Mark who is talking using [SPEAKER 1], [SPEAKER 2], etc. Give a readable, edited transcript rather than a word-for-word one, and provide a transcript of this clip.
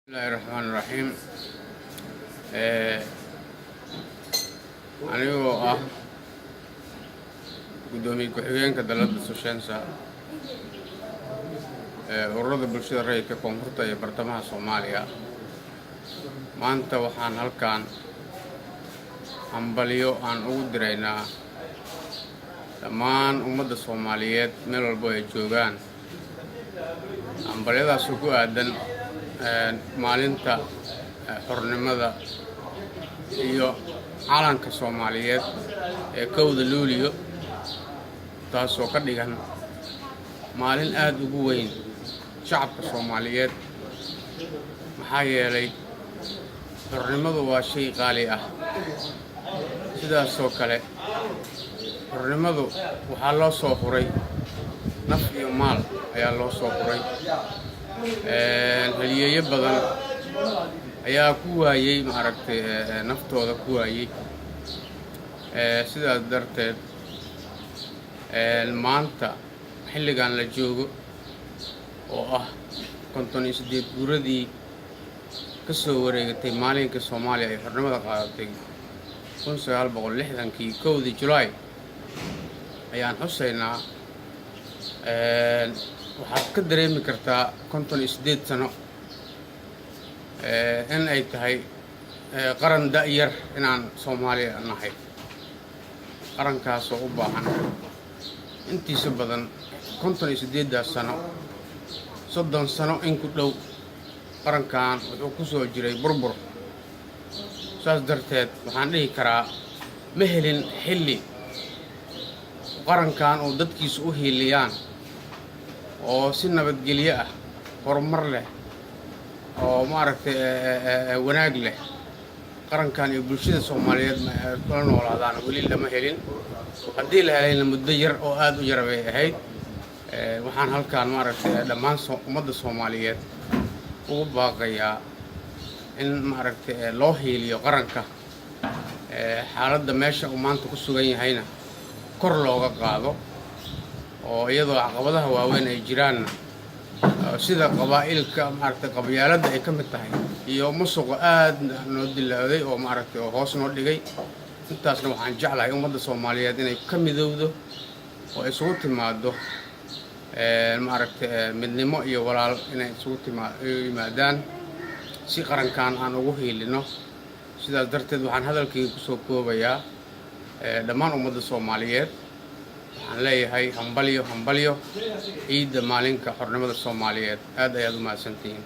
[SPEAKER 1] Bismillahi raxmaani raxiim. Anigoo ah guddoomiye ku-xigeenka dalladda Soshensa ee ururada bulshada rayidka Koonfurta iyo Bartamaha Soomaaliya, maanta waxaan halkan hambalyo aan ugu diraynaa dhammaan ummadda Soomaaliyeed meel walbo ay joogaan, hambalyadaasoo ku aadan maalinta xornimada iyo calanka Soomaaliyeed ee 1-da Luuliyo, taasoo ka dhigan maalin aada ugu weyn shacabka Soomaaliyeed. Maxaa yeelay, xornimadu waa shay qaali ah. Sidaasoo kale, xornimadu waxaa loo soo huray naf iyo maal ayaa loo soo huray. Haliyeeyo badan ayaa ku waayey, maaragtay, naftooda ku waayey. Sidaas darteed, maanta xilligan la joogo oo ah 58 guuradii ka soo wareegatay maalinka Soomaaliya ay xornimada qaadatay 1960-kii, 1-dii Julaay ayaan xusaynaa. Waxaad ka dareemi kartaa 58 sano in ay tahay qaran da-yar inaan Soomaaliya nahay, qarankaasoo u baahan intiisa badan 58-daas sano, 30 sano in ku dhow qarankan wuxuu ku soo jiray burbur. Saas darteed, waxaan dhihi karaa ma helin xilli qarankan uu dadkiisa u hiiliyaan oo si nabadgelyo ah, horumar leh oo, maaragtay, wanaag leh qarankan iyo bulshada Soomaaliyeed kula noolaadaan weli lama helin. Haddii la helayna, muddo yar oo aada u yar bay ahayd. Waxaan halkaan, maaragtay, dhammaan ummadda Soomaaliyeed ugu baaqayaa in, maaragtay, loo hiiliyo qaranka, xaaladda meesha uu maanta ku sugan yahayna kor looga qaado, oo iyadoo caqabadaha waaweyn ay jiraanna, sida qabaa'ilka, maaragtay, qabyaaladda ay ka mid tahay iyo musuqa aad noo dilaaday oo, maaragtay, oo hoos noo dhigay. Intaasna waxaan jeclahay ummadda Soomaaliyeed inay ka midowdo oo isugu timaado, maaragtay, midnimo iyo walaal inay isugu yimaadaan si qarankan aan ugu hiilino. Sidaas darteed, waxaan hadalkayga kusoo koobayaa, dhammaan ummadda Soomaaliyeed waxaan leeyahay hambalyo, hambalyo ciidda maalinka xornimada Soomaaliyeed. Aad ayaad u mahadsantihiin.